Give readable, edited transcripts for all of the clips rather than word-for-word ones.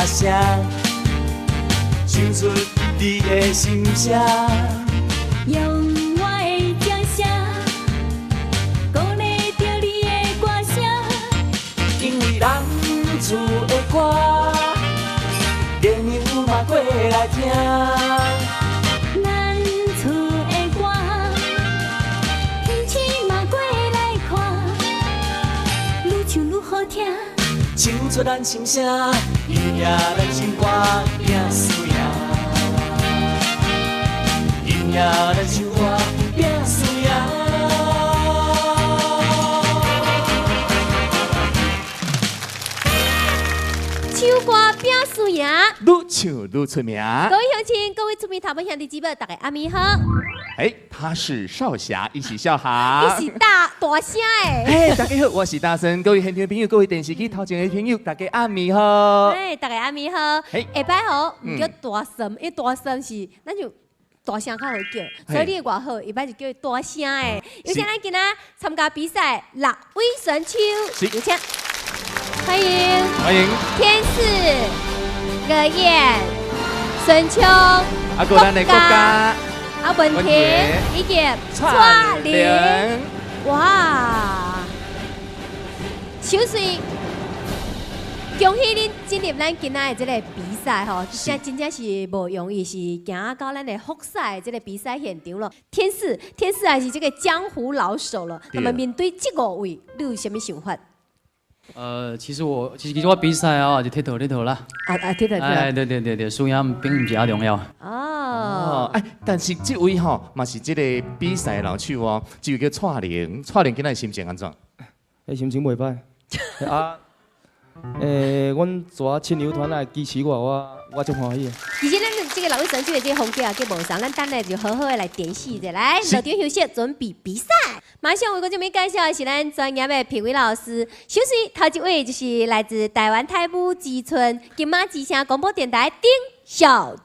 聲，唱出你的心聲。用我的掌聲，鼓勵著你的歌聲。因為咱厝的歌，月娘嘛過來聽。咱厝的歌，天星嘛過來看，愈唱愈好聽。唱出咱心聲，贏咱心肝拼輸贏，贏咱心肝拼輸贏。唱歌拼輸贏，愈唱愈出名。各位鄉親，各位出名頭尾兄弟姊妹，大家暗暝好。哎，他是少俠，一起笑哈。伊是大大聲的。嘿，大家好，我是大森，各位現場朋友，各位電視機頭前的朋友，大家暗暝好。哎，大家暗暝好。下擺吼，毋叫大森，因為大森是咱就大聲較好叫，所以你的外號一般就叫大聲的。有請咱今仔參加比賽六位選手，有請，歡迎，歡迎天賜、葛燕、孫聰、啊，閣咱的國家。阿文婷以及蔡玲，哇！首先，恭喜恁進入咱今仔的這個比賽吼，這真正是無容易，是行到咱的複賽這個比賽現場咯。天賜，天賜也是這個江湖老手了。那麼面對這五位，你有啥物想法？其實我比賽啊，就佚佗佚佗啦。啊啊，佚佗。哎，對對對對，輸贏並毋是遐重要。哦。哎，但是這位吼嘛是這個比賽老手哦，這位叫蔡玲，蔡玲今仔心情按怎？欸，心情袂歹。啊，欸，阮大親友團來支持我，我足歡喜的。其實咱這個六位選手的這個風格啊，較無仝，咱等下就好好的來點視者。來，落場休息，準備比賽。馬上為觀眾們介紹的是咱專業的評委老師。首先，頭一位就是來自台灣泰武之春金馬之聲廣播電台丁曉東，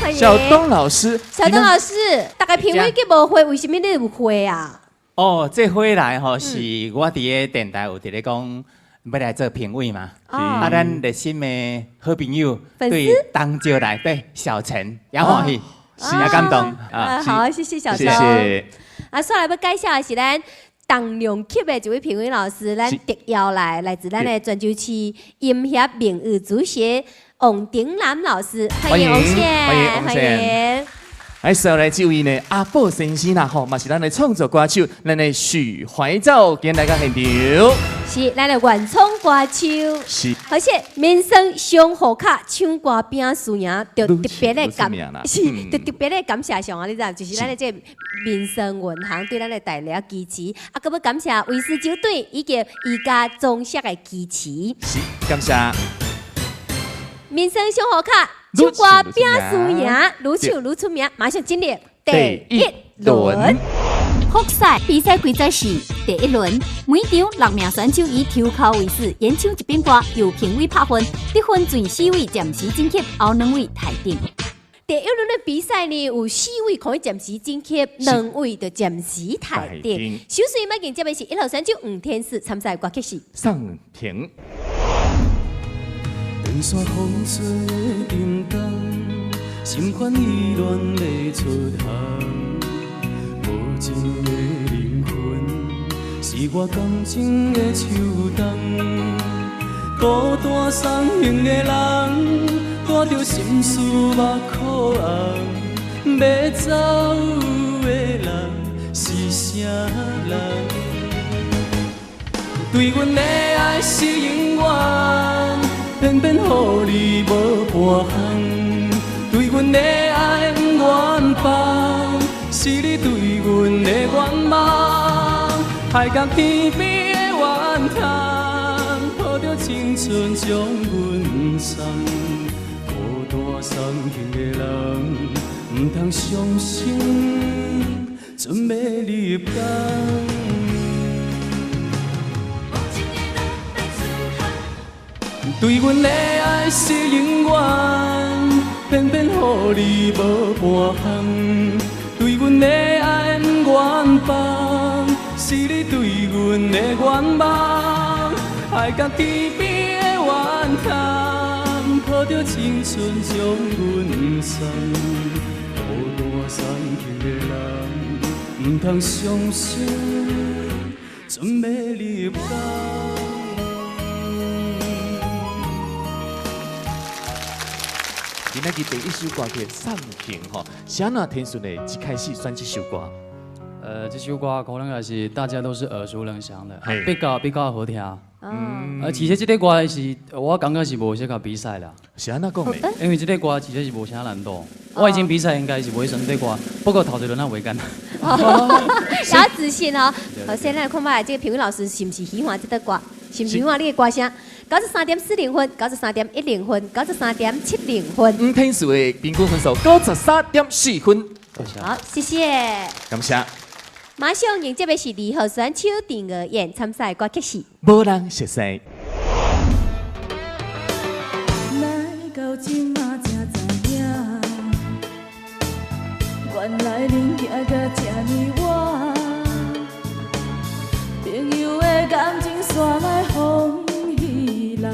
歡迎。曉東老師，曉東老師，大家評委叫無花，為什麼你有花啊？哦，這花來吼是我佇个電台有佇咧講欲來做評委嘛。啊，咱熱心的好朋友對東石來，對小陳也歡喜，是也感動啊。好，謝謝小陳。謝謝。啊，煞來欲介紹的是咱重量級的一位評委老師，咱特邀來來自咱的泉州市音協名譽主席王鼎南老師，歡迎王先，歡迎。哎，接下來這位呢，阿寶先生啦，吼，嘛是咱的創作歌手，咱的許懷兆今來到現場。是，咱的原創歌手。是。而且民生商戶卡唱歌拼輸贏，就特別的感，是，就特別的感謝上啊！你知影，就是咱的這個民生銀行對咱的大力支持，啊，閣欲感謝威斯酒店以及宜家裝飾的支持。是，感謝。民生商戶卡唱歌拼輸贏，愈唱愈出名，馬上進入第一輪。複賽比賽規則是：第一輪，每場六名選手以抽籤為始，演唱一遍歌，由評委拍分，得分前四位暫時晉級，後兩位汰頂。第一輪的比賽呢，有四位可以暫時晉級，兩位就暫時汰頂。首先欲迎接的是一號選手吳天賜參賽歌曲是《送情》。長線風吹叮當，心煩意亂欲出航。無情的靈魂，是我感情的樹洞。孤單送行的人，帶著心事目眶紅。欲走的人是啥人？對阮的愛是永遠。偏偏予你無半項，對阮的愛毋願放，是你對阮的願望。海角天邊的怨嘆，抱著青春將阮送。孤單送行的人，毋通傷心，準欲入港。對阮的愛是永遠，偏偏予你無半項。對阮的愛毋願放，是你對阮的願望。海角天邊的怨嘆，抱著青春将阮送，孤单送行的人，毋通相信，准欲入港。今仔日第一首歌曲《送行》吼，是按怎天顺的一开始选这首歌？这首歌可能也是大家都是耳熟能详的，比较好听。其实这个歌是我感觉是无适合比赛啦。是按怎讲的？因为这个歌其实是无啥难度。我已经比赛应该是袂选这歌，不过头一轮仔袂简单。有自信哦。好，现在看觅这个评委老师是毋是喜欢这个歌？是毋是喜欢你的歌声？93.40分，93.10分，93.70分。黄天赐的平均分数93.4分。好，谢谢。感谢。马上迎接的是2号选手陈娥燕参赛歌曲是《无人熟悉》。来到这马才知影，原来恁行到这呢晚，朋友的感情煞来风彼人，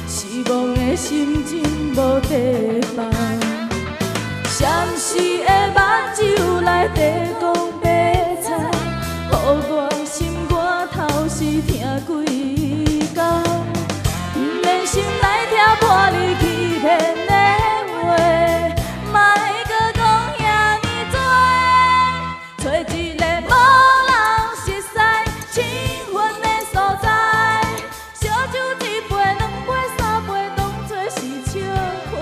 失望的心情无地放，闪时的目睭内底讲白菜，予我心肝头是疼规工，毋免心内听破你欺骗的话，莫阁讲遐呢多，找一个无人熟似、亲份的所在，烧酒一杯、两杯、三杯，当作是笑话，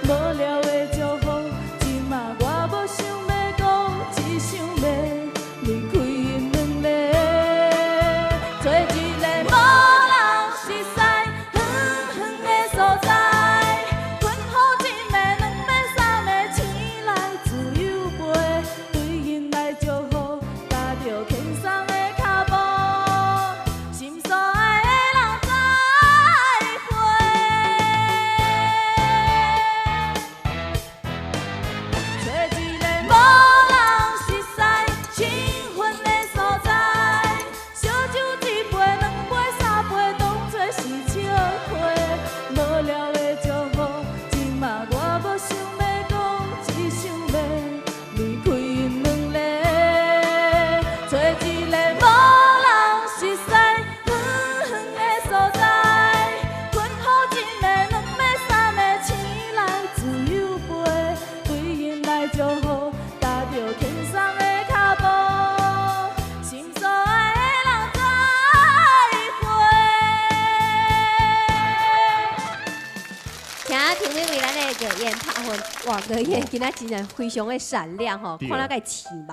无聊的祝福，这马我无想欲讲，只想欲离开𪜶两个。找一个无人熟似、远远的所在，困好一暝、两暝、三暝，醒来自由飞，对𪜶来祝福，踏著轻松的脚步，心所爱的人再会。找一个无人熟似、亲份的所在，烧酒一杯、两杯、三杯，当作是笑话。无聊的祝福，这马我无想欲讲，只想欲离开𪜶两个。找一个无人熟似、远远的所在，困好一暝、两暝、三暝，醒来自由飞，对𪜶来祝福，踏著轻松的脚步，心所爱的人再会。请评委为咱的娥燕拍分，哇，娥燕今仔真正非常的闪亮吼，看了个刺目。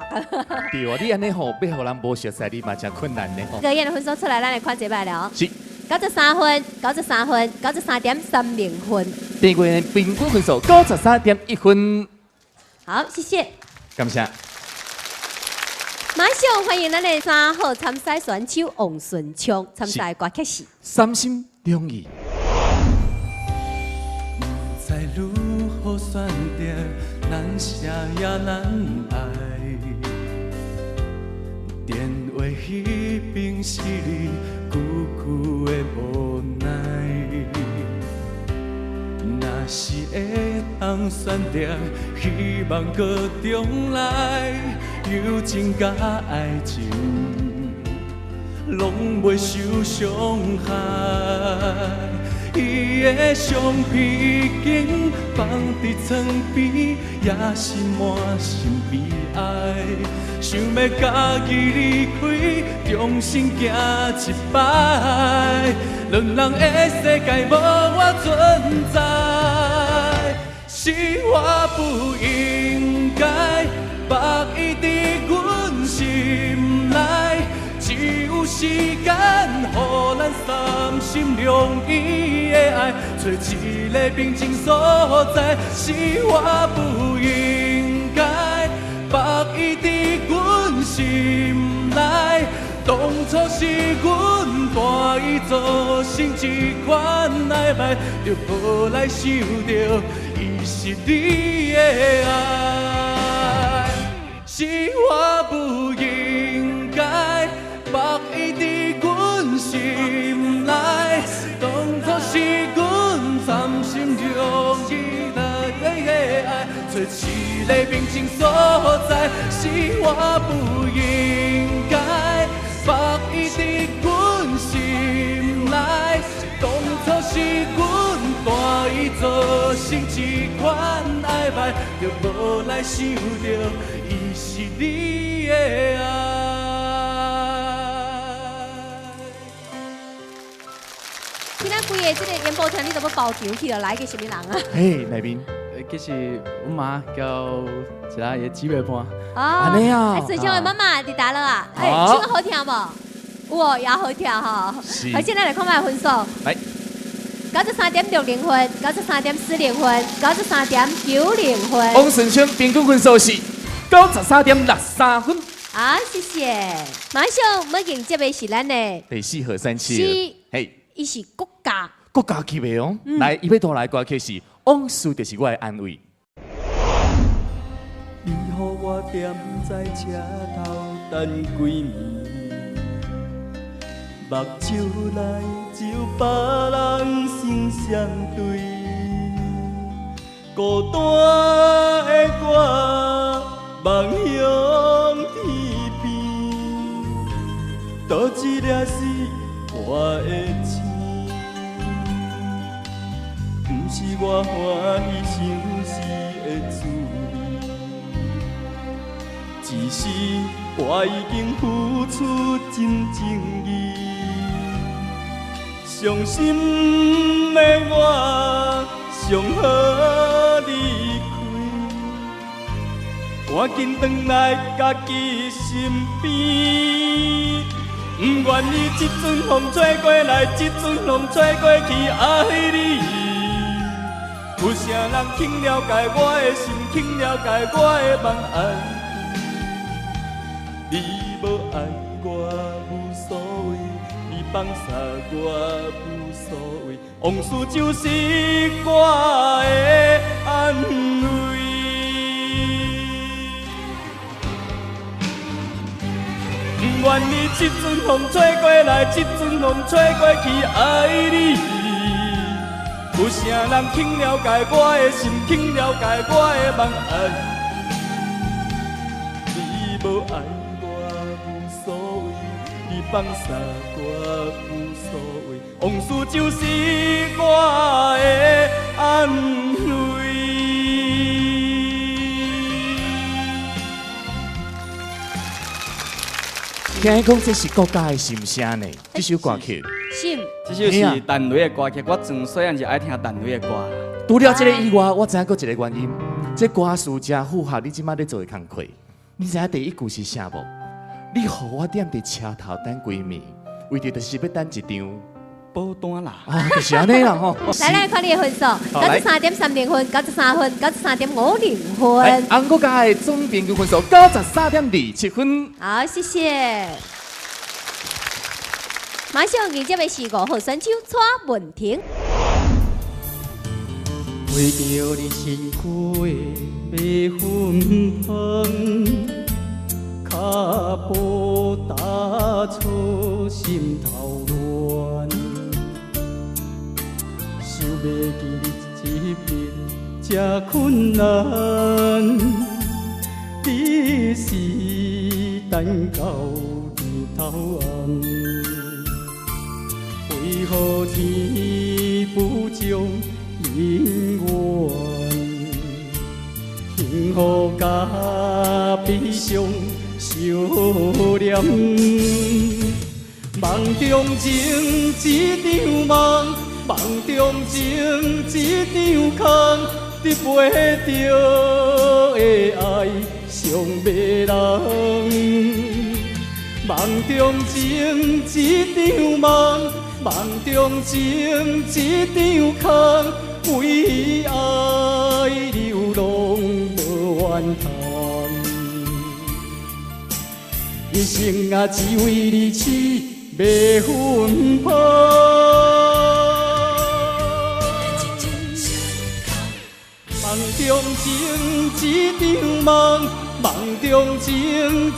对啊，你按呢吼，欲予人无熟似，你嘛真困难呢吼。娥燕的分数出来，咱来看一摆了。是。93分，93分，93.30分。第二个平均分数93.1分。好，谢谢。感谢。马上欢迎咱的3号参赛选手王顺昌参赛歌曲是《三心两意》。不知如何选择，难舍也难爱。电话彼边是你久久的无奈。若是会当选择，希望阁重来，友情佮爱情拢袂受伤害。伊的相片已经放伫床边，也是满心悲哀。想欲家己离开，重新行一摆，两人的世界无我存在，是我不应该放伊伫阮心内。只有时间，予咱三心两意的爱，找一个平静所在。是我不应该放伊伫阮心内，当初是阮伴伊做成这款安排，就无来想著伊是你的爱，是我不应该放伊伫阮心内，当初是阮三心两个平静所在，是我不应该放伊伫阮心内。当初是阮带伊做成这款爱歹，就无来想著伊是你的爱。今仔规个这个演播厅，你都欲包场去了，来个啥物人啊？嘿，来宾，其实阮妈交一个伊的姊妹伴。哦，按呢啊。顺昌的妈妈伫佗落啊？哎，唱得好听无？有哦，也好听吼。好，现在来看覓分数。来，93.60分，93.40分，93.90分。王顺昌平均分数是93.63分。好，谢谢。马上要迎接的是咱的第四号选手。是。嘿。伊是国家，国家级的哦。来，伊欲带来歌曲是《往事就是我的安慰》。你予我踮在车头等几暝，目睭内只有别人心相对，孤单的我望向天边，佗一粒是我的星。不是我欢喜相思的滋味，只是我已经付出真情意。伤心的我，上好离开，赶紧转来家己身边。不愿意这阵风吹过来，这阵风吹过去，爱你。有啥人肯了解我的心，肯了解我的梦爱？你无爱我无所谓，你放弃我无所谓，往事就是我的安慰。不愿意这阵风吹过来，这阵风吹过去，爱你。有啥人肯了解我的心，肯了解我的梦爱？你无爱我无所谓，你放弃我无所谓，往事就是我的安慰。听讲这是国家的心声呢，这首歌曲。是，这首是陈雷的歌曲。我从细汉就爱听陈雷的歌。除了这个以外，我知影阁一个原因，这歌词真符合你这摆咧做的工课。你知影第一句是啥无？你予我踮伫车头等几暝，为着就是欲等一张保单啦。啊，就是按呢啦吼。来来，看你的分数，93.30分，93分，93.50分。红国家的总平均分数93.27分。好，谢谢。马上迎接的是5号选手蔡文婷。为著你身躯的白粉芳，脚步踏错心头乱，想袂记你这边这困难，你是等到日头暗。为何天不将姻缘，幸福甲悲伤相连？梦中情一场梦，梦中情一场空，得袂著的爱伤迷人。梦中情一场梦。梦中情一场空，为爱流浪无怨叹，一生啊只为你痴迷芬芳。梦中情一场梦，梦中情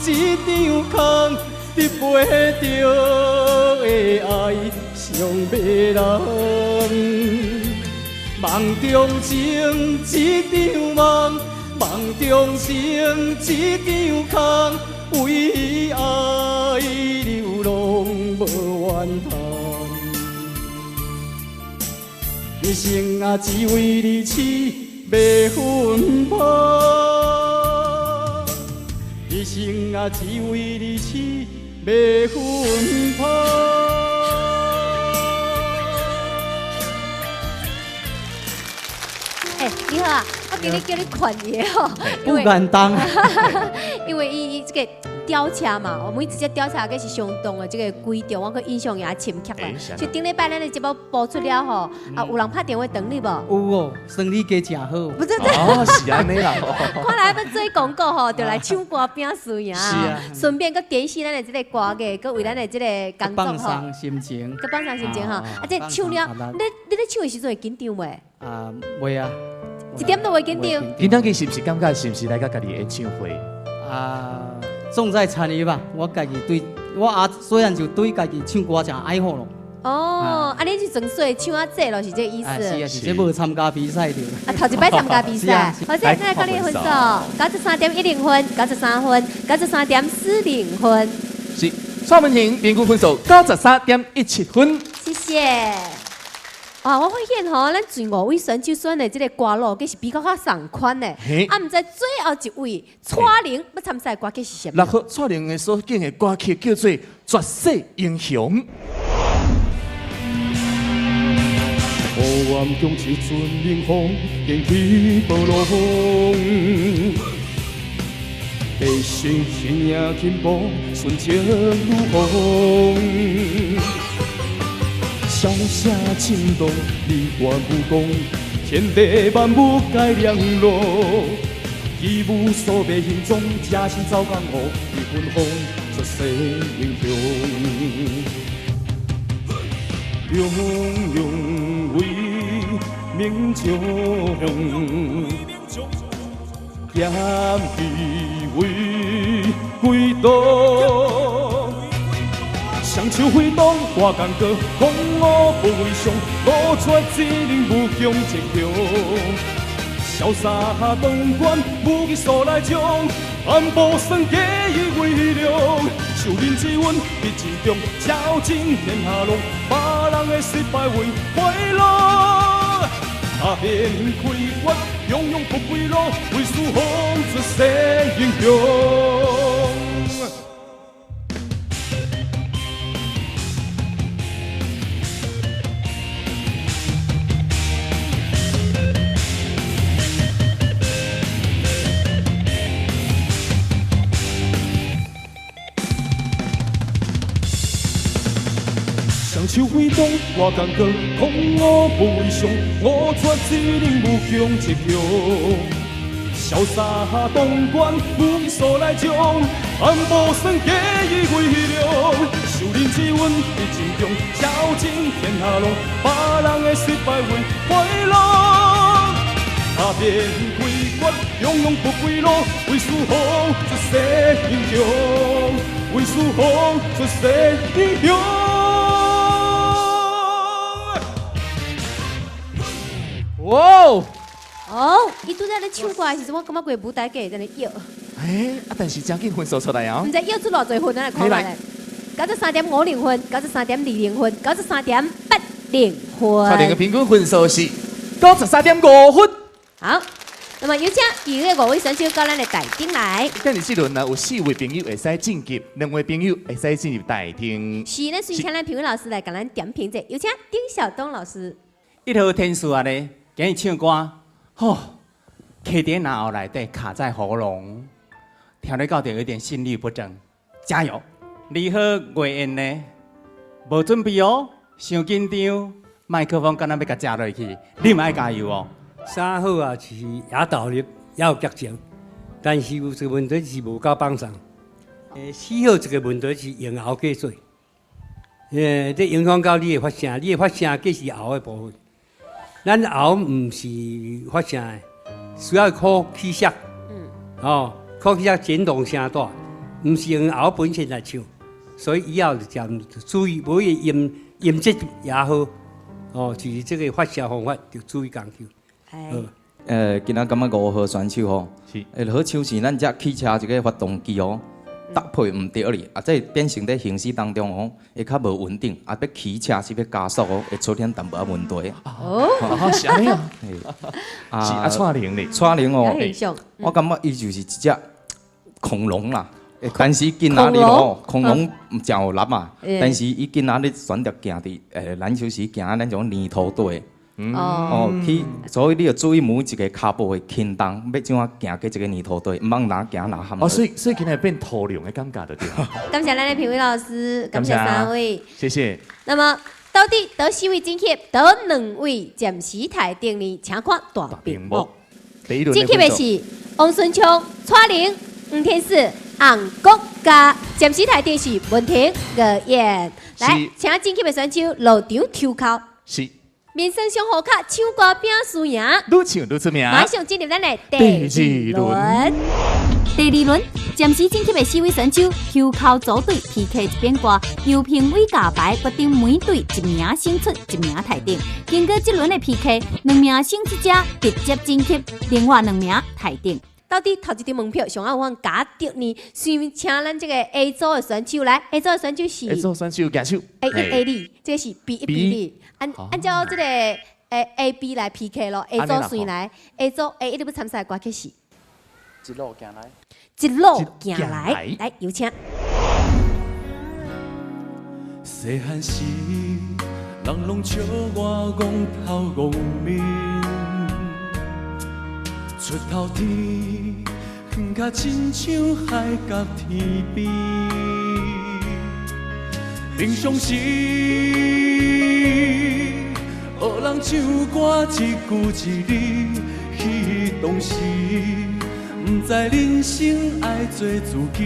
一场空，得袂著的爱伤迷人。梦中情一场梦，梦放中生一场空，为爱流浪无怨叹。一生啊，只为你痴袂分芳，一生啊，只为你痴袂分芳。欸，你好啊，我今日叫你劝伊吼，不敢当，因为伊这个吊车嘛，我每一只吊车阁是相当的这个贵重，我阁印象也深刻啦。就顶礼拜咱的节目播出了吼，啊，有人拍电话转你无？有哦，生理加诚好。不是，哦，是按呢啦。看来欲做广告吼，就来唱歌拼输赢。是啊。顺便阁点醒咱的这个歌艺，阁为咱的这个工作吼。放松心情。阁放松心情吼，啊，这唱了，你咧唱的时阵会紧张袂？啊，袂啊。一点都袂紧张。紧张是毋是感觉是毋是来到家己演唱会？啊，重在参与吧。我家己对，我啊虽然就对家己唱歌真爱好咯。哦，啊，你是纯粹唱啊这咯，是这个意思。是啊，是这无参加比赛的。啊，头一摆参加比赛。好，现在看你的分数，93.10分，93分，93.40分。是，蔡文婷平均分数93.17分。谢谢。啊！我发现吼，咱前五位选手选的这个歌路，阁是比较较仝款的。啊，毋知最后一位蔡玲欲参赛歌曲是啥物？六号蔡玲的所拣的歌曲叫做《绝世英雄》。黑暗中一阵冷风，掀起波浪，百姓身影轻薄，纯情如风。潇洒情路，你我武功，天地万物皆凉落。伊无所谓行踪，假心走江湖，伊芬芳绝世英雄。英勇为民将，剑义为归途。双手挥动大江歌，空无不为上，五绝之能无穷一雄。潇洒当关，武艺所来将，按部算计以为量。受人之恩必尽忠，超尽天下龙，别人的失败为快乐。踏遍开决，永永不归路，为四方绝世英雄。双手挥动大江歌，空无不为上，五绝之能无穷一雄。潇洒当关，武艺所来将，按部算计以为量。受人之恩必尽忠，超尽天下龙，别人的失败为快乐。踏遍开决，永永不归路，为四方绝世英雄，为四方绝世英雄。哇！哦，伊拄才咧唱歌的时阵，我感觉规舞台计在咧摇。哎，啊，但是真紧分数出来哦。毋知摇出偌济分，咱来看觅咧。93.50分，93.20分，93.80分。蔡玲的平均分数是93.5分。好，那么有请其余的五位选手到咱的台顶来。今日这轮呢，有4位朋友会使晋级，2位朋友会使进入大厅。是，咱随请咱评委老师来共咱点评者，有请丁晓东老师。一号天数啊咧，今日唱歌，吼，卡伫脑内底，卡在喉咙，听咧到底有点心律不整，加油！二号月燕呢，无准备哦，伤紧张，麦克风敢若欲共食落去，你嘛爱加油哦。3号啊是也投入，也有激情，但是有一个问题是无够放松。4号一个问题是用喉过水，这影响到你的发声，你的发声计是喉的部分。咱喉毋是发声的，需要靠气息，哦，靠气息震动声带，毋是用喉本身来唱，所以以后就真注意，无伊音音质也好，哦，就是这个发声方法就注意讲究。今仔感覺5號選手吼，好像是咱這汽車一个發動機哦，搭配毋對哩，啊，這變成佇行駛當中吼，會較無穩定，啊，欲騎車是欲加速哦，會出現淡薄仔問題。哦，是按呢啊，是啊，蔡玲咧，蔡玲哦，我感覺伊就是一隻恐龍啦，但是今仔日吼，恐龍誠有力嘛，但是伊今仔日選擇行佇咱就是行咱種泥土地。哦，去，所以你要注意每一个跤步的輕重，欲怎啊行過這个泥土地，毋通哪行哪陷。哦，所以今日變土龍的感覺就對。感謝咱的評委老師，感謝三位，謝謝。那麼到底佗四位晉級，佗兩位暫時汰定呢？請看大屏幕。晉級的是王順昌、蔡玲、吳天賜、洪國嘉，暫時汰定是文婷、吳燕。來，請晉級的選手落場抽鬮。是。民生上好卡唱歌拼輸贏，愈唱愈出名。馬上進入咱的第二輪。第二輪暫時晉級的四位選手抽鬮組隊 PK 一遍歌，由評委加排決定每隊一名勝出，一名汰定。經過這輪的 PK，兩名勝出者直接晉級，另外兩名汰定。到底頭一張門票上愛有法夾著呢？先請咱這个 A 組的選手來，A 組的選手是 A 組選手舉手 A 一 A 二，這个是 B 一 B 二。按照這个 A B 來 PK 咯，A 組先來，A 組 A 一你欲參賽的歌曲是一路行來，一路行來，來有請。細漢時，人攏笑我戇頭戇面，出頭天，遠甲親像海角天邊。平常時，學人唱歌一句一字，彼當時，毋知人生愛做自己。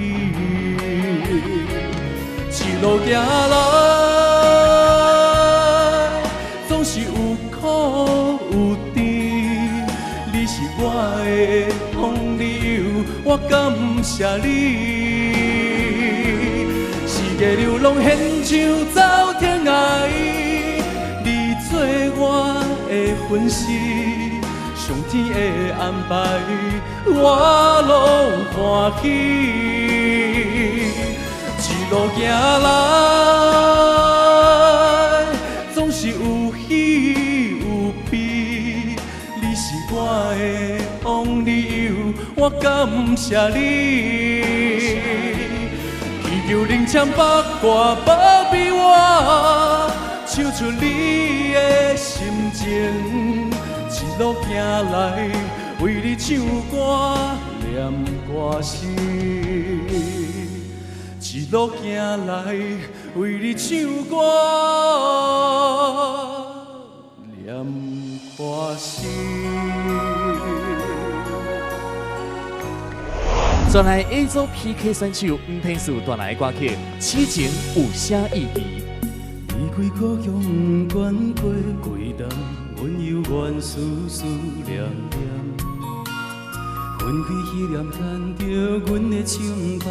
一路行來，總是有苦有甜。你是我的风流，我感謝你。四界流浪现像走天涯，你做我的分身，上天的安排，我攏歡喜。一路行來，總是有喜有悲。你是我的王理由，我感謝你。祈求灵枪八卦保庇我，唱出你的心情。一路行來，為你唱歌念歌詞。一路行來，為你唱歌念歌詞。全來 A 組 PK 選手吳天賜帶來的歌曲《痴情有啥意義》。離開故鄉不管過幾冬，阮猶原思思念念。分開彼念牽著阮的心房，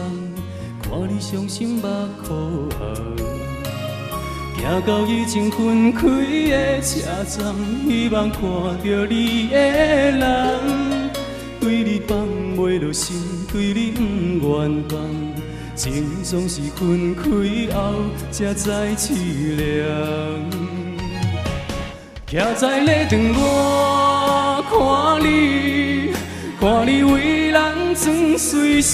看你傷心目箍紅。行到已經分開的車站，希望看著你的人。對你放袂落心，對你不願放，情總是分開後才知淒涼。徛在禮堂我看你，看你為人装媠媠，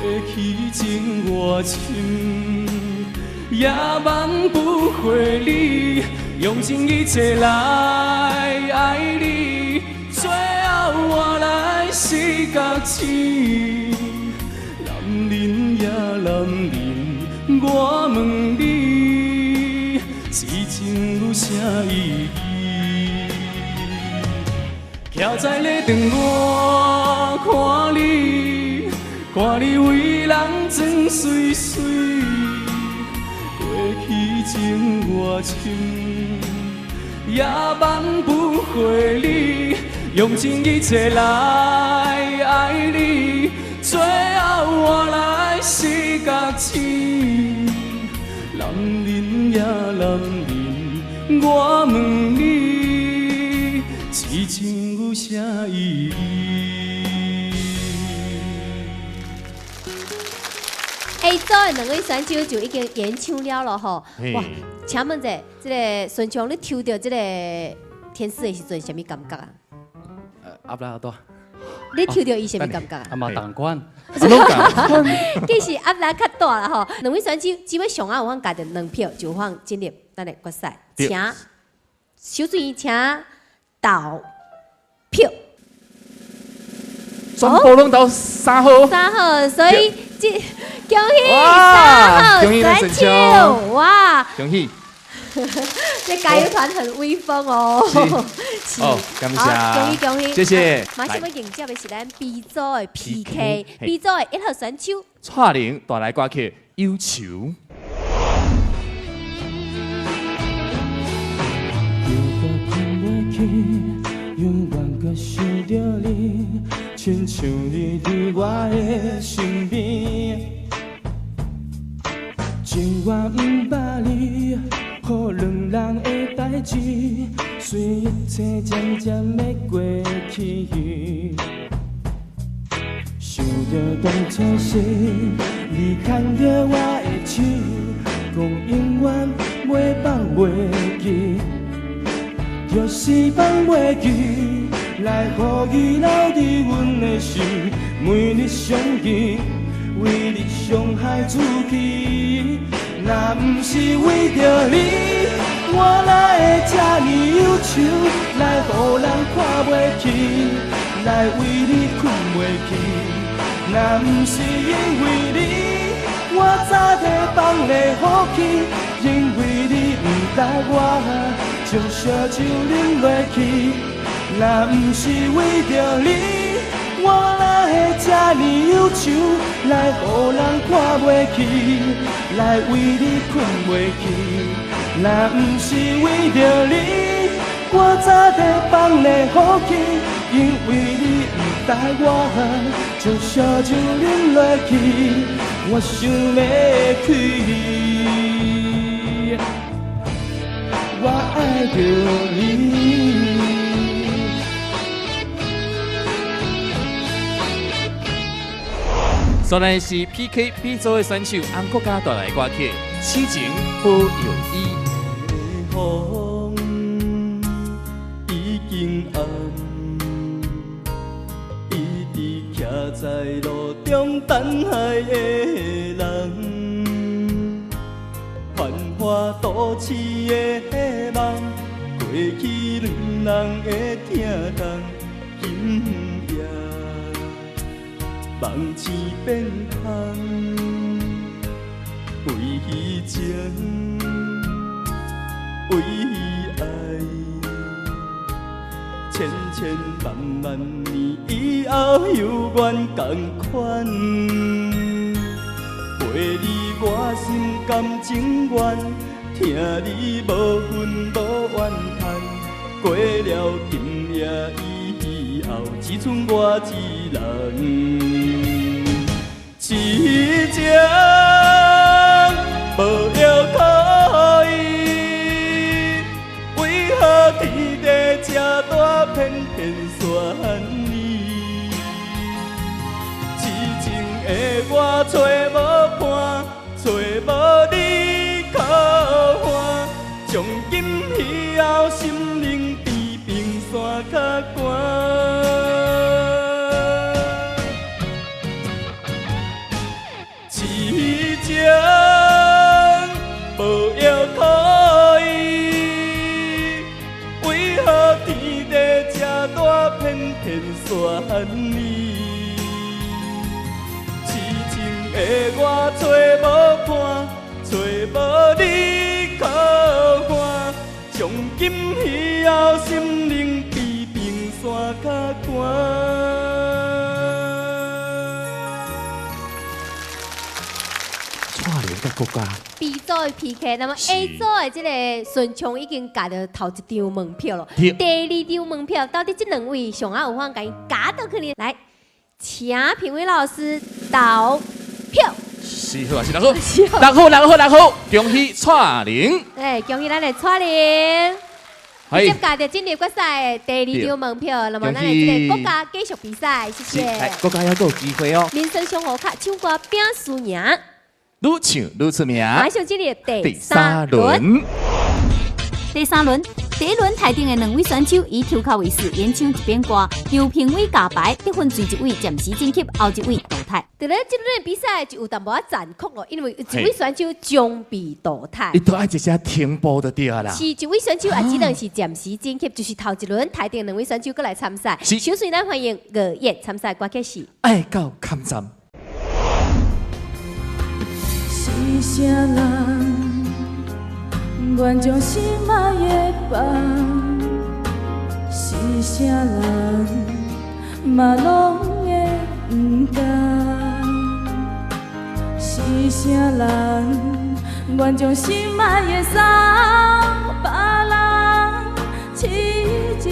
過去情偌深，也挽不回你，用盡一切來愛你。最後換來是覺醒，男人呀男人，我問你，痴情有啥意義？徛在禮堂我看你，看你為人装媠媠，過去情偌深，也挽不回你。用盡一切來愛你，最後換來是覺醒。男人呀男人，我問你，痴痴情有啥意义？ A 组的两位选手就已经演唱了咯吼！哇，请问者，这个顺昌，你抽到这个天使的时阵，啥物感觉啊？压力好大。你抽到伊啥物感觉啊？啊嘛同款。其实压力较大啦吼。两位选手只要上啊有法加著两票，就有法进入咱的决赛。请小水请投票。全部拢投3号。3号，所以这恭喜3号选手，哇！恭喜！这加油团很威风哦。哦，感谢，恭喜恭喜，谢谢。马上要迎接的是咱 B 组的 PK，B 组的1号选手蔡玲带来歌曲《忧愁》。永远阁想著你，亲像你伫我的身边。情愿不捌你，予两人的代志，随一切渐渐的过去。想著当初时，你牵著我的手，讲永远袂放袂记。就是放袂记，来予伊留伫阮的心，每日想起，为你伤害自己。若毋是为著你，我哪会这呢忧愁？来予人看袂起，来为你困袂去。若毋是因为你，我早就放咧放弃，因为你毋答我。将烧酒饮落去，若毋是为著你，我哪会这呢忧愁？来予人看袂起，来为你困袂去。若毋是为著你，我早就放咧放弃，因为你毋答我，将烧酒饮落去，我想欲开。我爱著你。所来是 PK B 组的选手安国家带来歌曲《痴情保佑伊》。风已经暗，一直徛在路中等待的人。繁华都市的梦，过去两人的疼痛，今夜梦醒变空，为情，为爱，千千万万年以后犹原仝款。陪你我心甘情愿，疼你无恨无怨叹。过了今夜以后，只剩我一人。痴情无药可医，为何天地这大，偏偏选你？痴情的我找无伴，找无你可换。从今以后，心灵比冰山较悬。痴情无药可医，为何天地这大，偏偏选你？痴情的我找无伴，找无你可换。从今以后，心灵比冰山较悬。蔡玲甲国家 B 组的 PK，那么 A 组的这个顺昌已经夹著头一张门票了，第二张门票到底这两位上啊有法共伊夹倒去呢？来，请评委老师投票。是好啊，是6号，6号，6号，6号，恭喜蔡玲。哎，恭喜咱的蔡玲。直接就进入决赛的第二张门票，那么咱的这个国家继续比赛，谢谢。国家还阁有机会哦。民生上好卡唱歌拼输赢，愈唱愈出名。马上进入第三轮。第三轮，第一轮台顶的两位选手以抽卡为势演唱一遍歌，由评委加排得分最一位暂时晋级，后一位淘汰。伫咧这轮比赛就有淡薄仔残酷咯，因为一位选手将被淘汰。伊都爱一下停步就对啦。是一位选手也只能是暂时晋级，就是头一轮台顶两位选手阁来参赛。首先咱欢迎吴燕参赛歌曲是《爱到坎站》。是啥人？愿将心爱的放，是啥人嘛拢会毋甘？是啥人愿将心爱的送别人？痴情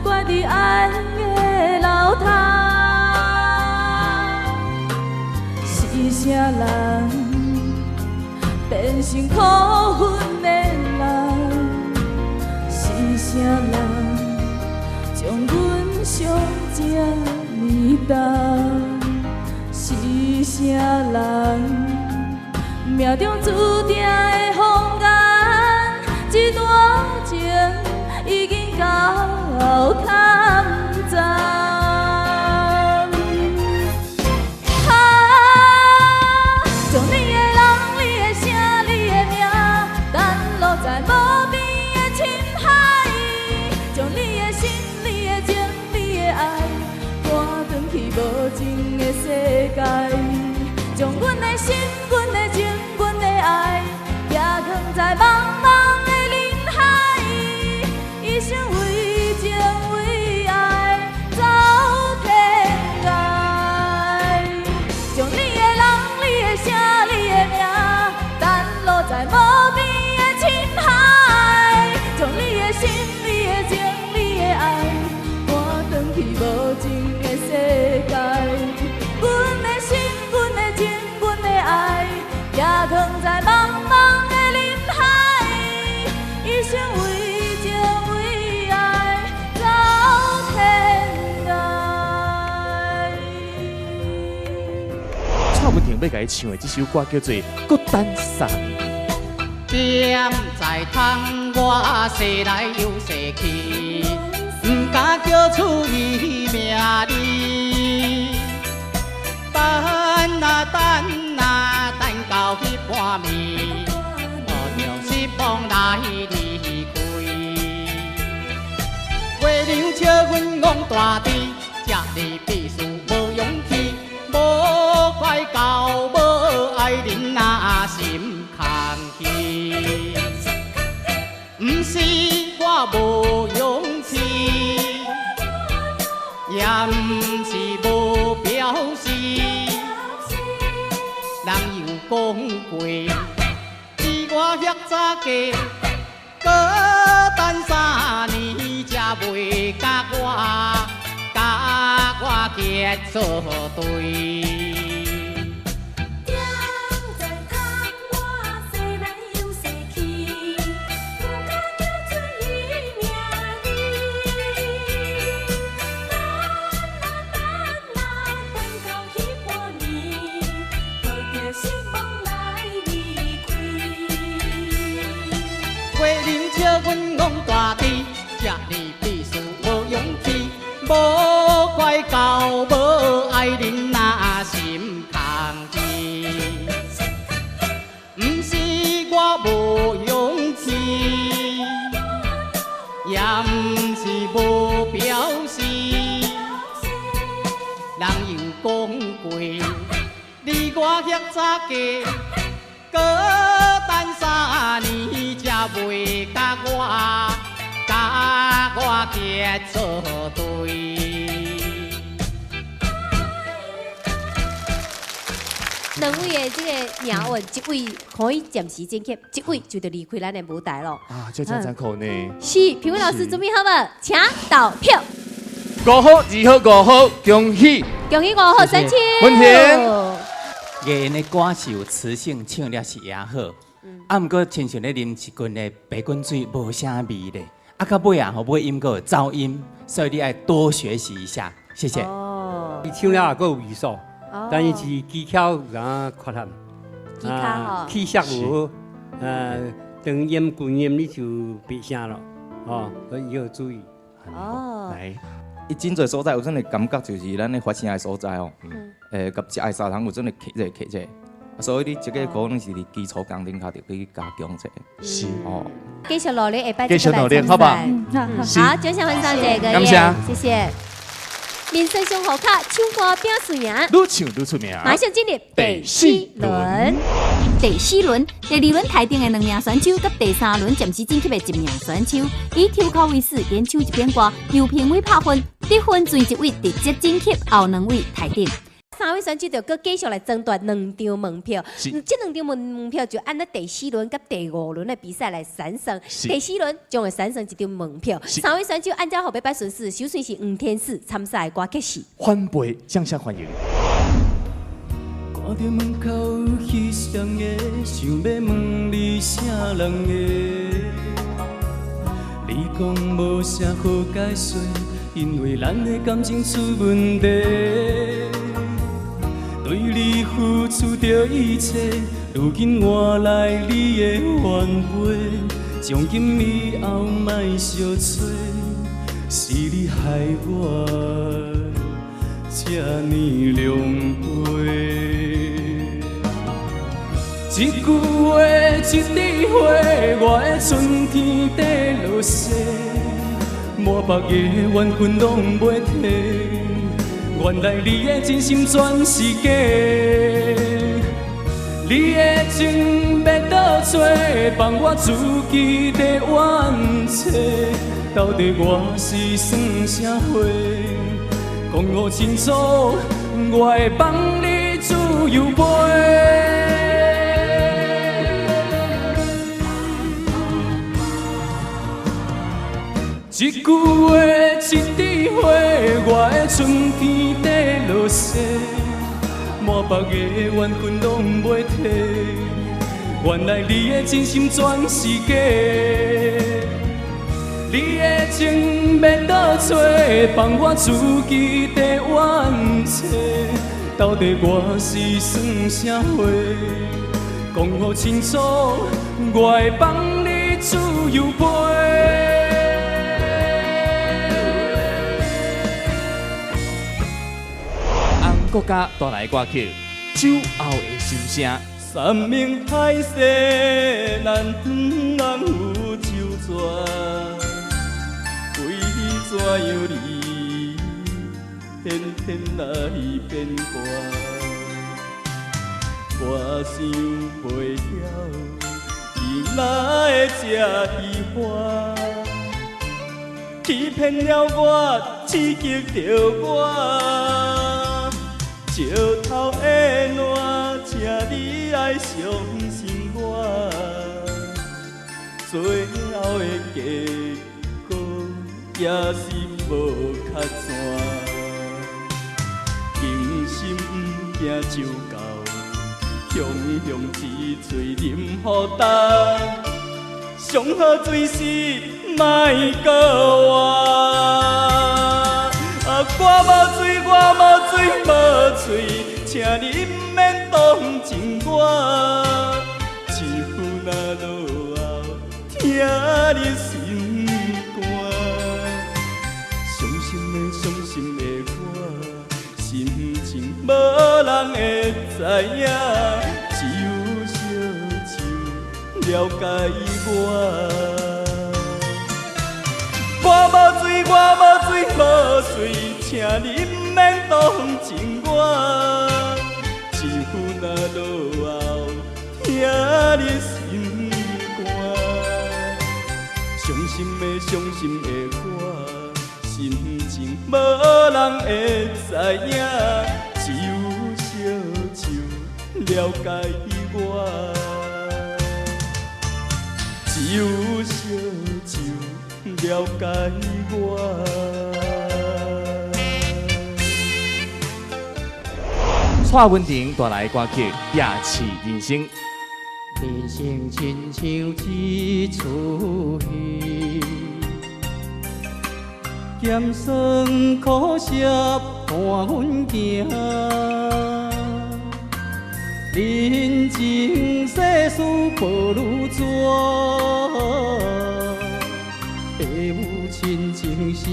挂伫爱的流淌，是啥人？变成苦恨的人，是啥人将阮伤这呢重？是啥人命中注定的风干？这段情已经到坎站。将阮的心、阮的情、阮的爱，寄藏在茫茫的人海，一生为情为爱走天涯。将你的人、你的声、你的名，澹落在无边的深海，将你的心、你的情、你的爱，赶转去无情的世界。阮的心，阮的情，阮的爱，寄藏在茫茫的人海，一生为情为爱走天涯。蔡文婷欲共伊唱的这首歌叫做《孤单三年》。踮在窗我踅来又踅去，不敢叫出伊名字。等啊等啊等到彼半暝，抱著失望来离开。月娘笑阮戆大智，这呢必须无勇气，无怪到无爱人啊心空虚。毋是我无勇气，也毋是无表示。人又讲过，你我遐早嫁，阁等三年才袂佮我结做对。月娘笑阮戆大智，这呢必须无勇气，无怪到无爱人啊心空虚。毋是我无勇气，也毋是无表示。人又讲过，你我遐早嫁，阁等三年才袂佮我结做对。两位的这个命运，一位可以暂时晋级，一位就得离开咱的舞台咯。啊，这真残酷呢。是，评委老师准备好无？请投票。5号、2号、5号，恭喜！恭喜5号选手。文婷。艺人的歌是有磁性，唱了是也好。啊，毋过亲像咧啉一罐的白滚水，无啥味咧。啊，到尾啊，吼，尾音阁有噪音，所以你爱多学习一下。谢谢。哦，伊唱了也阁有艺术，但是是技巧有啥缺陷。技巧吼，气色无好，长音、近音你就别声了，哦，所以要注意。哦，来，伊真济所在有阵的感觉就是咱咧发声的所在哦，佮食的砂糖有阵会卡者卡者，所以你这个可能是伫基础工程较着去加强者。是哦。继续努力，下摆继续努力，好吧？好，掌声欢迎这个，感谢，谢谢。民生生活卡唱歌拼输赢，愈唱愈出名。马上进入第四轮。第四轮，第二轮台顶的两名选手，佮第三轮暂时晋级的一名选手，以抽签为始演唱一遍歌，由评委拍分，得分前一位直接晋级，后两位台顶。三位选手就阁继续来争夺两张门票，这两张门票就按照第四轮佮第五轮的比赛来产生。第四轮将会产生一张门票。三位选手按照号码排顺序，首先是黄天赐参赛的歌曲是。翻倍掌声欢迎。看著门口彼双个，想欲问你啥人的？你讲无啥好解释，因为咱的感情出问题。对你付出著一切，如今换来你的反背。从今以后莫相找，是你害我这呢狼狈。一句话，一支花，我的春天在落雪，满腹的怨恨拢袂提。原来你的真心全是假，你的情欲倒找，放我自己在冤找，到底我是算啥货？讲予清楚，我会放你自由飞。一句话，一支花，我的春天在落雪，满腹的怨恨拢袂提。原来你的真心全是假，你的情欲倒找，放我自己在冤找，到底我是算啥货？讲予清楚，我会放你自由飞。国家带来歌曲《酒后的心声》。山盟海誓，咱拢有周全，为怎样你偏偏来变卦？我想袂晓，你哪会这虚华？欺骗了我，刺激著我。石头的烂，请你爱相信我，最后的结果也是无较怎。真心不惊酒到，雄雄一嘴啉予干，上好水是莫阁活。啊，我无醉，我无醉，无醉，请你毋免同情我。酒若落后，疼你心肝。伤心的，伤心的我，心情无人会知影，只有烧酒了解我。我无醉，我无醉，无醉，请你毋免同情我。酒若落后，疼你心肝。伤心的，伤心的我，心情无人会知影，只有烧酒了解我。只有烧酒了解我。蔡文婷带来歌曲《夜市人生》。人生亲像一出戏，咸酸苦涩伴阮行。人情世事薄如纸，父母亲情成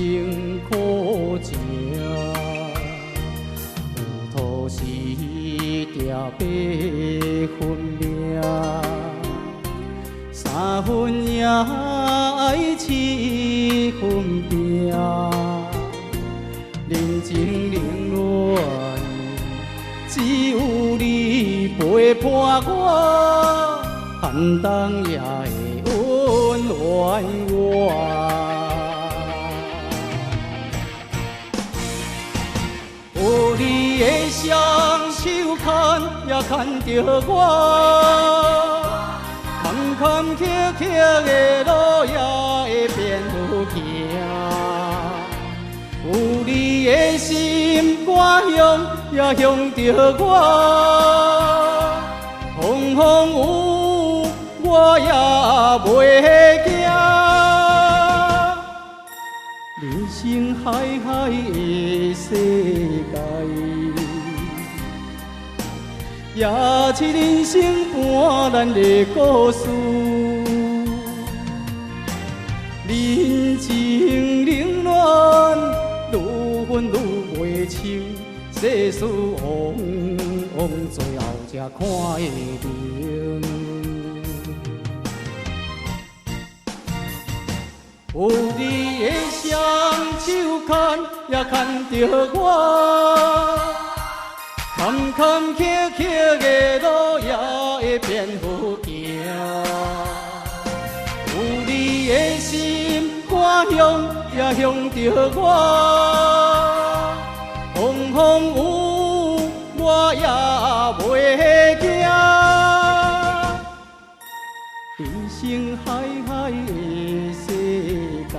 苦情，有土是定八分命，三分赢爱七分拼，人情冷暖只有你陪伴我，寒冬也会温暖我。有你的双手牵也牵著我，坎坎坷坷的路也会变好行。有你的心肝向也向著我，风风雨雨我也袂惊。人生海海的世界，也是人生伴咱的故事。人情冷暖，愈分愈袂清，世事往往最後才看會明。有你的雙手牽也牽著我，坎坎坷坷的路也會變好行。有你的心肝向也向著我，風風雨雨我也袂驚。人生海海的世界，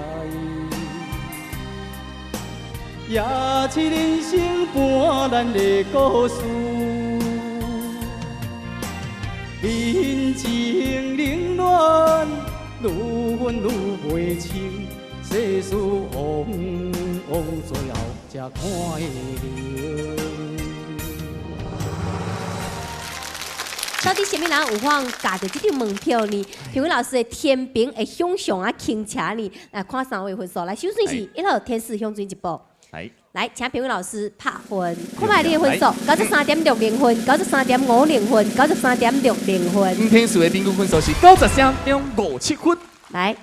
也是人生伴咱的故事。人情冷暖，愈分愈袂清，世事往往最後才看會明。到底啥物人有法共著這張門票呢？評委老師的天平會向上啊傾斜呢？來看三位分數，來，首先是一號天使向前一步。來，請評委老師拍分，看覓你的分數，93.60分，93.50分，93.60分。天使的平均分數是93.57分。來，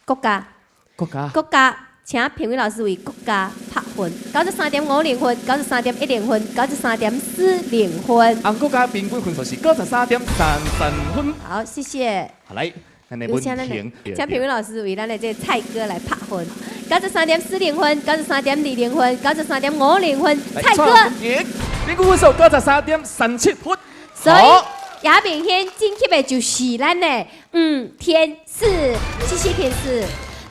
國家，國家，國家，請評委老師為國家拍分，93.50分，93.10分，93.40分。按國家平均分數是93.33分。好，謝謝。好來，有請咱的，請評委老師為咱的這個蔡哥來拍分，93.40分，93.20分，93.50分，蔡哥。平均分數93.37分。所以亞明軒晉級的就是咱的吳天賜，謝謝天賜。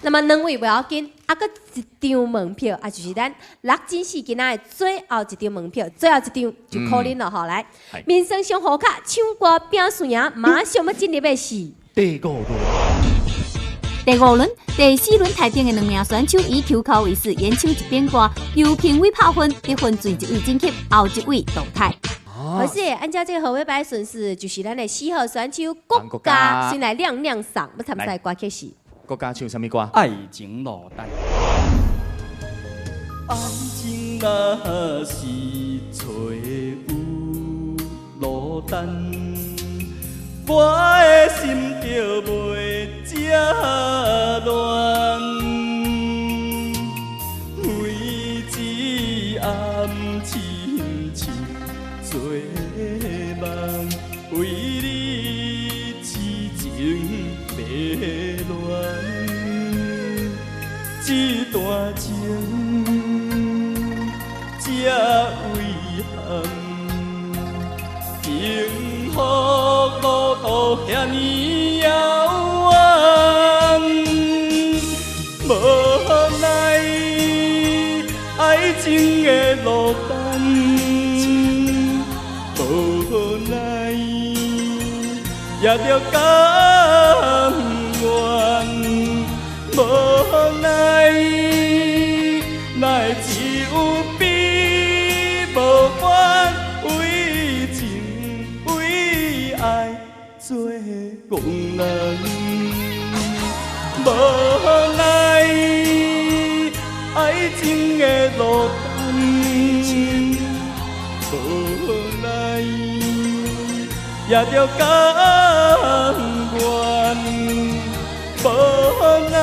那麼兩位不要緊，啊，閣一張門票，啊，就是咱六進四今仔的最後一張門票，最後一張就靠恁了吼。來，民生上好卡唱歌拼輸贏，馬上欲進入的是第五輪。第五輪、第四輪台頂的兩名選手以抽鬮為主，演唱一遍歌，由評委拍分，得分前一位晉級，後一位淘汰。可是按照這個號碼牌順序，就是咱的四號選手國家先來亮亮嗓，欲參賽歌曲是。國家唱啥物歌？愛情路單。愛情若是找有路單，我的心就袂這亂。每一暗深深做夢，為你痴情迷戀。這段情這遺憾，幸福路途遐爾遙遠，無奈愛情的路單，無奈也著甘願，無奈情的落单，无奈也著甘愿，无奈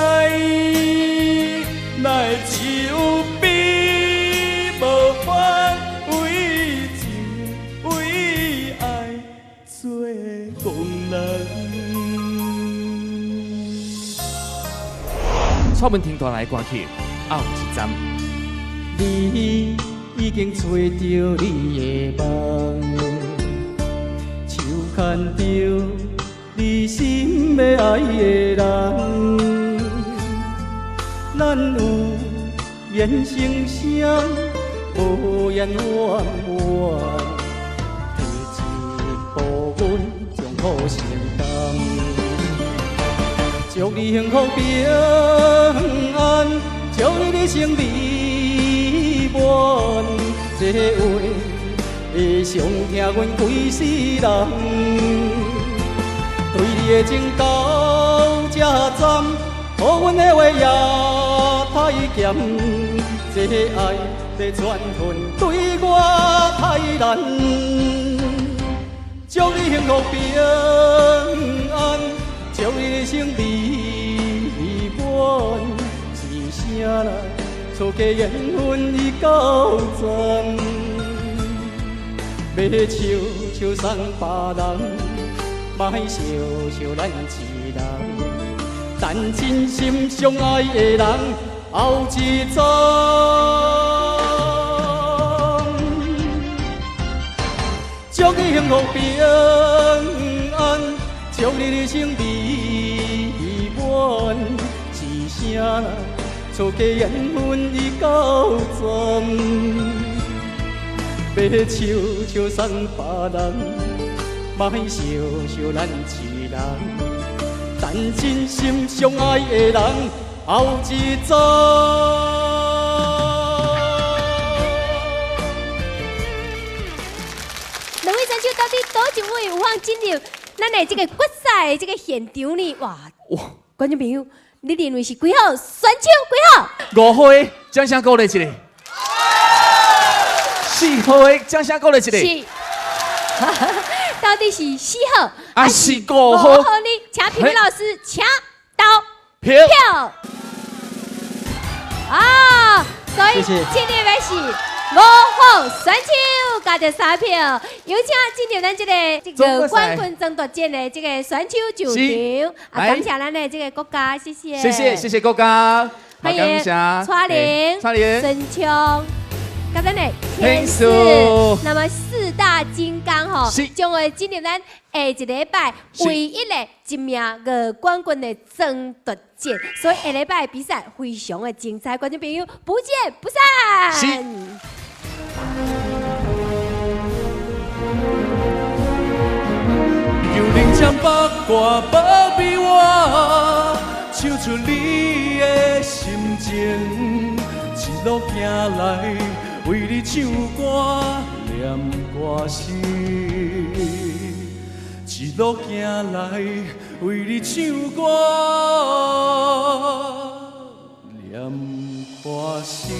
哪会只有悲无欢，为情为爱做戇人。蔡文婷带来歌曲《后一站》。你已经揣著你的梦，手牵著你心要爱的人，咱有缘成双，无缘远远，提一步阮将苦承担。祝你幸福平安，祝你一生美满。这话会伤疼阮规世人。对你的情到这站，予阮的话也太咸。这爱欲转分对我太难。祝你幸福平安。祝你一生美满，是啥人错过缘分已到站？欲笑笑送别人，莫笑笑咱一人。等真心相爱的人后一站。祝你幸福平安。祝你一生美满，是啥人错过缘分已到站？欲笑笑送别人，莫笑笑咱一人。等真心相爱的人后一站。两位选手到底佗一位有法进入咱的这个决赛的这个现场呢？哇！观众朋友，你认为是几号选手？几号？5号的，掌声鼓励一下。4号的，掌声鼓励一下。是。到底是4号还是5号？5号呢？请评委老师，请投票。啊，所以进入的是5号选手，加着3票，有请进入咱这个冠军争夺战的这个选手就场。啊，感谢咱的这个国家，谢谢，谢谢谢谢国家，欢迎蔡玲、孙昌，佮咱的天师。那么四大金刚吼，将会进入咱下一礼拜唯一的一名个冠军的争夺战，所以下礼拜比赛非常的精彩，观众朋友不见不散。求人将八卦保庇我，唱出你的心情，一路行来为你唱歌念歌词，一路行来为你唱歌念歌词。